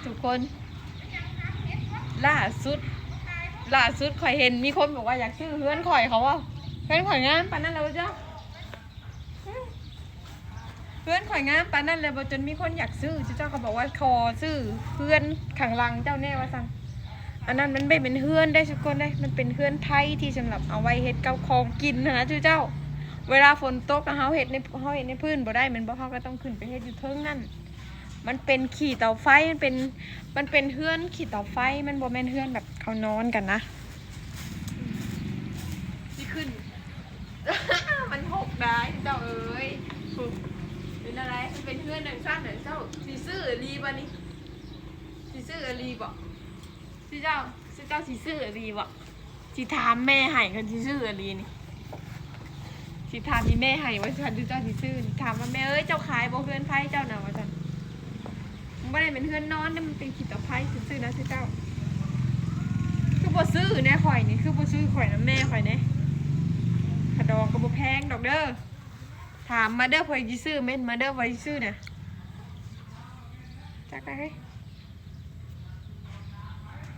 ທຸກຄົນ ລ່າສຸດ ລ່າສຸດຂ້ອຍເຫັນມີຄົນບອກວ່າຢາກຊື້ເຮືອນຂ້ອຍ ເຂົາເວົ້າ ເຮືອນຂ້ອຍງາມປານນັ້ນແລ້ວບໍ່ເຈົ້າ? ເຮືອນຂ້ອຍງາມປານນັ້ນແລ້ວບໍ່ ຈົນມີຄົນຢາກຊື້ ເຈົ້າກໍບອກວ່າຂໍຊື້ເຮືອນຂ້າງຫຼັງເຈົ້າແດ່ວ່າຊັ້ນ. ອັນນັ້ນມັນບໍ່ແມ່ນເຮືອນເດ້ທຸກຄົນເດ້ ມັນເປັນເຮືອນໄມ້ທີ່ສຳລັບເອົາໄວ້ເຮັດກັບຂອງກິນຫັ້ນນະເຈົ້າ. ເວລາຝົນຕົກ ເຮົາເຮັດໃນ ເຮົາເຮັດໃນພື້ນບໍ່ໄດ້ແມ່ນບໍ່ ເຮົາກໍຕ້ອງຂຶ້ນໄປເຮັດຢູ່ເທິງນັ້ນ. ມັນເປັນຂີ້ເຕົາໄຟ ມັນເປັນ ມັນເປັນເຮືອນຂີ້ເຕົາໄຟ ມັນບໍ່ແມ່ນເຮືອນແບບເຂົານອນກັນນະ. ຊິຂຶ້ນ ມັນຫົກໄດ໋ເຈົ້າເອີຍ. ເປັນອະໄລ ມັນເປັນເຮືອນຈັ່ງຊັ້ນນະເຈົ້າ. ຊິຊື້ອີ່ຫຼີບໍ່ນີ້? ຊິຊື້ອີ່ຫຼີບໍ່? ຊິເຈົ້າ ຊິເຈົ້າຊິຊື້ອີ່ຫຼີບໍ່? ຊິຖາມແມ່ໃຫ້ ຄັນຊິຊື້ອີ່ຫຼີນີ້ ຊິຖາມອີ່ແມ່ໃຫ້ວ່າ ຄັນເຈົ້າຊິຊື້ນີ້ ຖາມວ່າ ແມ່ເອີຍ ເຈົ້າຂາຍບໍ່ເຮືອນໄມ້ເຈົ້ານະ ວ່າຊັ້ນ. ມັນບໍ່ໄດ້ເປັນເຮືອນນອນເດ້ ມັນເປັນຂີ້ເຕົາໄຟຊື່ໆນະເຈົ້າ. ຄືບໍ່ຊື້ແດ່ຂ້ອຍນີ້ ຄືບໍ່ຊື້ຂ້ອຍນຳແມ່ຂ້ອຍແດ່. ຄ່າດອງກໍບໍ່ແພງດອກເດີ. ຖາມມາເດີ ໃຜຊິຊື້ ເມັ້ນມາເດີ ໃຜຊິຊື້ນະ. ຈັກໄດ້ເຮີ້ຍ.